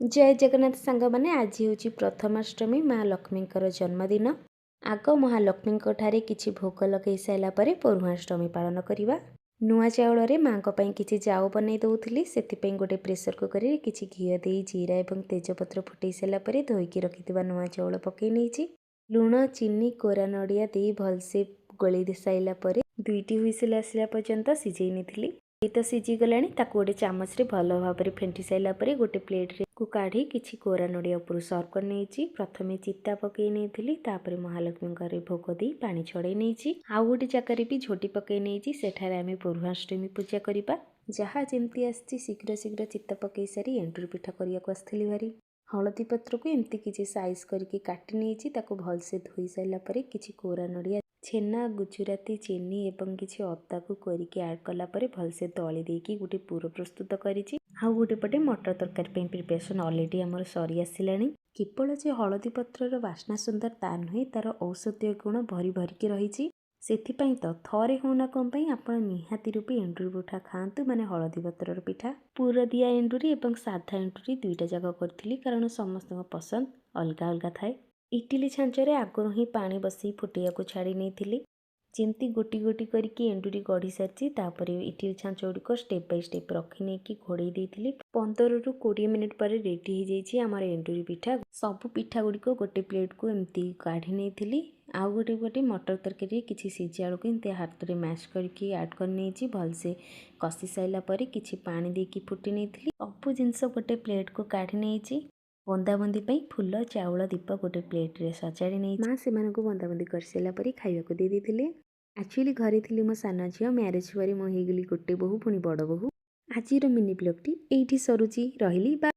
ଜୟ ଜଗନ୍ନାଥ ସାଙ୍ଗମାନେ। ଆଜି ହେଉଛି ପ୍ରଥମାଷ୍ଟମୀ, ମା ଲକ୍ଷ୍ମୀଙ୍କର ଜନ୍ମଦିନ। ଆଗ ମହାଲକ୍ଷ୍ମୀଙ୍କ ଠାରେ କିଛି ଭୋଗ ଲଗାଇ ସାରିଲା ପରେ ପରୁହାଁଷ୍ଟମୀ ପାଳନ କରିବା। ନୂଆ ଚାଉଳରେ ମାଆଙ୍କ ପାଇଁ କିଛି ଜାଉ ବନେଇ ଦେଉଥିଲି। ସେଥିପାଇଁ ଗୋଟେ ପ୍ରେସର କୁକରରେ କିଛି ଘିଅ ଦେଇ ଜିରା ଏବଂ ତେଜପତ୍ର ଫୁଟେଇ ସାରିଲା ପରେ ଧୋଇକି ରଖିଥିବା ନୂଆ ଚାଉଳ ପକାଇ ନେଇଛି। ଲୁଣ, ଚିନି, କୋରା ନଡ଼ିଆ ଦେଇ ଭଲସେ ଗୋଳେଇ ସାରିଲା ପରେ ଦୁଇଟି ହୁଇସିଲ୍ ଆସିଲା ପର୍ଯ୍ୟନ୍ତ ସିଝେଇ ନେଇଥିଲି। ଏ ତ ସିଝିଗଲାଣି। ତାକୁ ଗୋଟେ ଚାମଚରେ ଭଲ ଭାବରେ ଫେଣ୍ଟି ସାରିଲା ପରେ ଗୋଟେ ପ୍ଲେଟ୍ରେ କୁ କାଢ଼ି କିଛି କୋରା ନଡ଼ିଆ ଉପରୁ ସର୍ଭ କରି ନେଇଛି। ପ୍ରଥମେ ଚିତା ପକାଇ ନେଇଥିଲି, ତାପରେ ମହାଲକ୍ଷ୍ମୀଙ୍କର ଭୋଗ ଦେଇ ପାଣି ଛଡ଼େଇ ନେଇଛି। ଆଉ ଗୋଟେ ଜାଗାରେ ବି ଝୋଟି ପକାଇ ନେଇଛି। ସେଠାରେ ଆମେ ପରୁହାଁଷ୍ଟମୀ ପୂଜା କରିବା। ଯାହା ଯେମିତି ଆସିଛି, ଶୀଘ୍ର ଶୀଘ୍ର ଚିତା ପକାଇ ସାରି ଏଣ୍ଡୁରି ପିଠା କରିବାକୁ ଆସିଥିଲି ଭାରି। ହଳଦୀ ପତ୍ରକୁ ଏମିତି କିଛି ସାଇଜ୍ କରିକି କାଟି ନେଇଛି। ତାକୁ ଭଲସେ ଧୋଇ ସାରିଲା ପରେ କିଛି କୋରା ନଡ଼ିଆ, ଛେନା, ଗୁଜୁରାତି, ଚିନି ଏବଂ କିଛି ଅଦାକୁ କରିକି ଆଡ଼୍ କଲା ପରେ ଭଲସେ ଦଳି ଦେଇକି ଗୋଟେ ପୁର ପ୍ରସ୍ତୁତ କରିଛି। ଆଉ ଗୋଟେ ପଟେ ମଟର ତରକାରୀ ପାଇଁ ପ୍ରିପାରେସନ୍ ଅଲରେଡ଼ି ଆମର ସରି ଆସିଲାଣି। କେବଳ ଯେ ହଳଦୀ ପତ୍ରର ବାସ୍ନା ସୁନ୍ଦର ତା ନୁହେଁ, ତା'ର ଔଷଧୀୟ ଗୁଣ ଭରି ଭରିକି ରହିଛି। ସେଥିପାଇଁ ତ ଥରେ ହେଉନା କ'ଣ ପାଇଁ ଆପଣ ନିହାତି ରୂପେ ଏଣ୍ଡୁରି ପିଠା ଖାଆନ୍ତୁ, ମାନେ ହଳଦୀ ପତ୍ରର ପିଠା। ପୁର ଦିଆ ଏଣ୍ଡୁରି ଏବଂ ସାଧା ଏଣ୍ଡୁରି ଦୁଇଟା ଯାକ କରିଥିଲି, କାରଣ ସମସ୍ତଙ୍କ ପସନ୍ଦ ଅଲଗା ଅଲଗା ଥାଏ। ଇଟିଲି ଛାଞ୍ଚରେ ଆଗରୁ ହିଁ ପାଣି ବସେଇ ଫୁଟେଇବାକୁ ଛାଡ଼ି ନେଇଥିଲି। ଯେମିତି ଗୋଟି ଗୋଟି କରିକି ଏଣ୍ଡୁରି ଗଢ଼ି ସାରିଛି, ତାପରେ ଇଟିଲି ଛାଞ୍ଚ ଗୁଡ଼ିକ ଷ୍ଟେପ୍ ବାଇ ଷ୍ଟେପ୍ ରଖି ନେଇକି ଘୋଡ଼େଇ ଦେଇଥିଲି। 15ରୁ 20 ମିନିଟ୍ ପରେ ରେଡ଼ି ହେଇଯାଇଛି ଆମର ଏଣ୍ଡୁରି ପିଠା। ସବୁ ପିଠା ଗୁଡ଼ିକ ଗୋଟେ ପ୍ଲେଟ୍କୁ ଏମିତି କାଢ଼ି ନେଇଥିଲି। ଆଉ ଗୋଟେ ଗୋଟେ ମଟର ତରକାରୀ କିଛି ସିଝା ଆଳୁକୁ ଏମିତି ହାତରେ ମ୍ୟାଶ୍ କରିକି ଆଡ଼୍ କରି ନେଇଛି। ଭଲସେ କଷି ସାରିଲା ପରେ କିଛି ପାଣି ଦେଇକି ଫୁଟି ନେଇଥିଲି। ସବୁ ଜିନିଷ ଗୋଟେ ପ୍ଲେଟ୍କୁ କାଢ଼ି ନେଇଛି। ବନ୍ଦାବନ୍ଦି ପାଇଁ ଫୁଲ, ଚାଉଳ, ଦୀପ ଗୋଟେ ପ୍ଲେଟ୍ରେ ସଜାଡ଼ି ନେଇ ମା ସେମାନଙ୍କୁ ବନ୍ଦାବନ୍ଦି କରିସାରିଲା ପରେ ଖାଇବାକୁ ଦେଇ ଦେଇଥିଲେ। ଆକ୍ଚୁଆଲି ଘରେ ଥିଲି ମୋ ସାନ ଝିଅ। ମ୍ୟାରେଜ୍ ପରେ ମୁଁ ହେଇଗଲି ଗୋଟେ ବୋହୂ, ପୁଣି ବଡ଼ ବୋହୂ। ଆଜିର ମିନି ବ୍ଲଗ୍ଟି ଏଇଠି ସରୁଛି। ରହିଲି, ବାଏ।